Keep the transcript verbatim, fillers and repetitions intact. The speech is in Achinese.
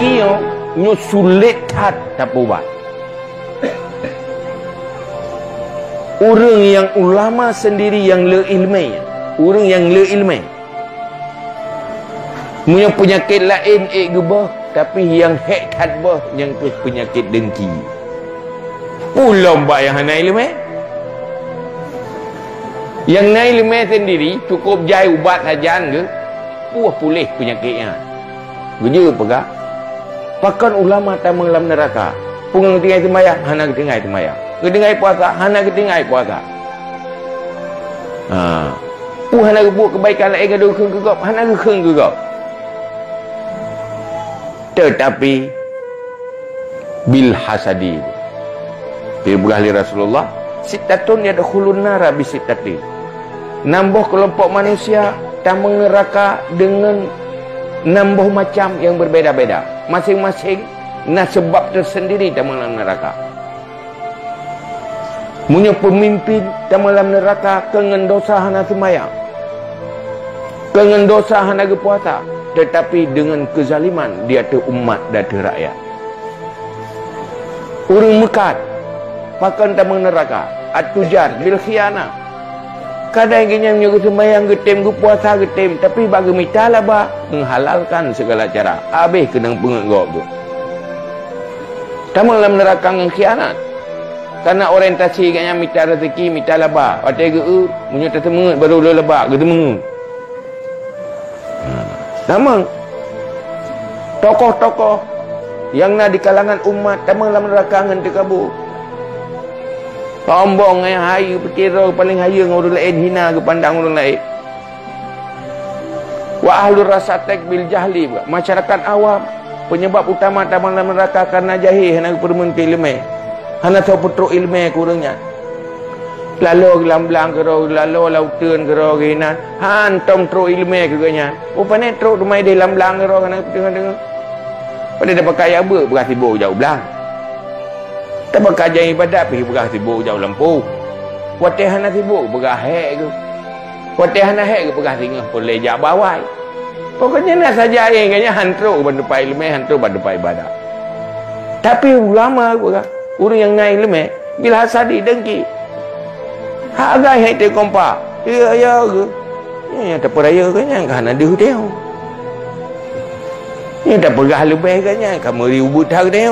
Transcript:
Nyoe, nyoe sulet that tapeubat. Ureuëng nyang ulama sendiri nyang le iéleumé, ureuëng nyang le iéleumé. Meunyoe peunyakét laén ék geuboh, tapi nyang hék that boh nyang kheueh peunyakét dengki. Peue lom bak nyang hana iéleumé? Nyang na iéleumé sendiri cukôp jai ubat sajan geuh, puih puléh peunyakét nyan. Geujeuet peugah, pakon ulama tamong lam neuraka? Peue ngon geutinggai seumayang? Hana geutinggai seumayang. Geutinggai puasa? Hana geutinggai puasa. Ha. Peue hana geupeubuet keubaikan laén ngon geukheun keu gob? Hana geukheun keu gob. Teutapi bil hasadi. Dipeugah lé Rasulullah, "Sittatun yadkhulun nara bi sittatin." Nam boh keulompok manusia tamong neuraka deungon nam boh macam nyang beubeda-beda. Maséng-maséng na seubab teusendiri tamong lam neuraka. Meunyoe peumimpin tamong lam neuraka keu ngon dosa hana seumayang, keu ngon dosa hana geupuasa, teutapi deungon keuzaliman di ateueh umat dan ateueh rakyat. Ureuëng meukat, pakon tamong neuraka? At-tujar bil khianah. Kadang geuhnyan meunyoe geuseumayang geutem, geupuasa geutem, tapi bak geumita laba, menghalalkan segala cara, habéh keunong peungeut gob tu. Tamong lam neuraka ngon khianat. Karena orientasi geuhnyan mita rezeki, mita laba. Watée geu-eu, meunyoe taseumeungeut baru le laba, geuseumeungeut. Ha. Tamong tokoh-tokoh nyang na di kalangan umat tamong lam neuraka ngon teukabu. Sombong, eh, hayeue, peuciro, paléng hayeue ngon ureuëng laén, hina geupandang ureuëng laén. Wa ahlur rasatek bil jahli, masyarakat awam. Penyebab utama tamong lam neuraka karena jahé, hana geupeurumeun keu iéleumé. Hana soe peutrok iéleumé keu ureuëng nyan. Laloe lam blang keudroe, laloe lam uteuen keudroe geuh inan, hántom trok iéleumé keu geuhnyan. Oh, pane trok teuma idéh lam blang keudroe hana geupeue deungoe-deungoe. Pane tapakat jak beuet peugah sibok jak u blang. Tapakat jak ibadat pih peugah sibok jak u lampôh. Watée hana sibok peugah hék geuh. Watée hana hék geupeugah singoh peureulée jak bawai. Pokoknya na saja, eh, geuhnyan hántom ban teumpat iéleumé, hántom ban teumpat ibadat. Tapi ulama peugah, ureuëng nyang na iéleumé, bil hasadi, dengki. Hak agam hai teukompak. Ya, ya, ke? Ya, ya, tapeuraya geuhnyan ka hana deuh teuh. Ya, tapeugah leubeh geuhnyan ka meuri ubeut that teuh.